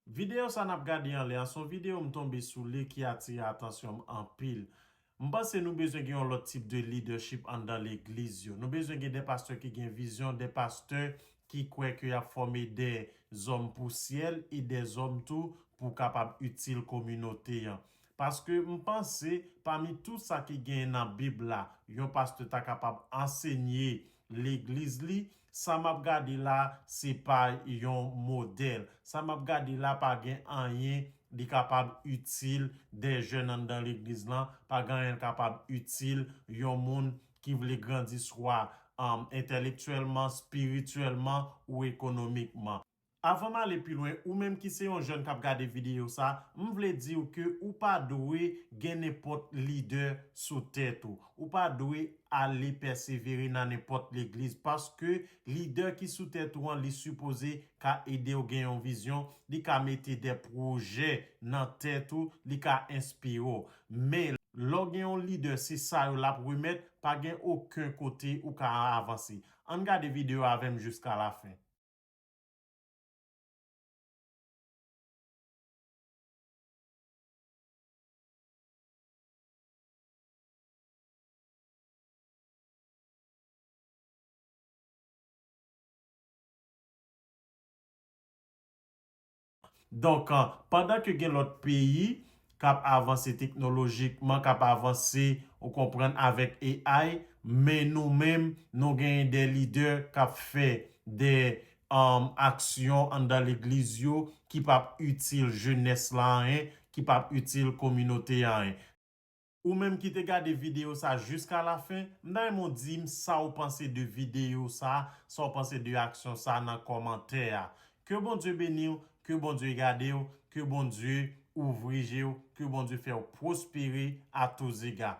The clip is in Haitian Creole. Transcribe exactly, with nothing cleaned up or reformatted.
Videyo sa n ap gade anlè a, se yon videyo m tonbe sou li ki atire atansyon m anpil. M panse nou bezwen gen yon lòt tip de leadership anndan legliz yo. Nou bezwen gen de pastè ki gen vizyon, de pastè ki kwè ke y ap fòme de zòm pou syèl e de zòm tou pou kapab itil kominote an. Paske m panse, pami tout sa ki genyen nan Bib la, yon pastè ta kapab ansenye legliz li, sa m ap gade la, se pa yon modèl. Sa m ap gade la pa gen anyen li kapab itil de jèn anndan legliz lan, pa gen anyen l kapab itil yon moun ki vle grandi swa, um, entèlektyèlman, espirityèlman ou ekonomikman. Avan m ale pi lwen, ou menm ki se yon jèn k ap gade videyo sa, m vle di w ke ou pa dwe gen nenpòt lidè sou tèt ou. Ou pa dwe ale pèsevere nan nenpòt legliz, paske lidè ki sou tèt ou an, li sipoze ka ede w gen yon vizyon, li ka mete de pwojè nan tèt ou, li ka enspire w. Men, lè w gen yon lidè, se sa yo l ap remèt, pa gen okenn kote ou ka avanse. Ann gade videyo avè m jiska lafen. Donk, an, pandan ke gen lòt peyi k ap avanse teknolojikman, k ap avanse, ou konprann, avèk A I, men nou menm, nou genyen de lidè k ap fè de, um, aksyon anndan legliz yo ki p ap itil jenès la anyen, ki p ap itil kominote a anyen. Ou menm ki te gade videyo sa jiska lafen, m ta renmen w di m sa w panse de videyo sa, sa w panse de aksyon sa nan kòmantè a. Ke Bondye beni w, ke Bondye gade w, ke Bondye ouvri je w, ke Bondye fè w pwospere a tou zega.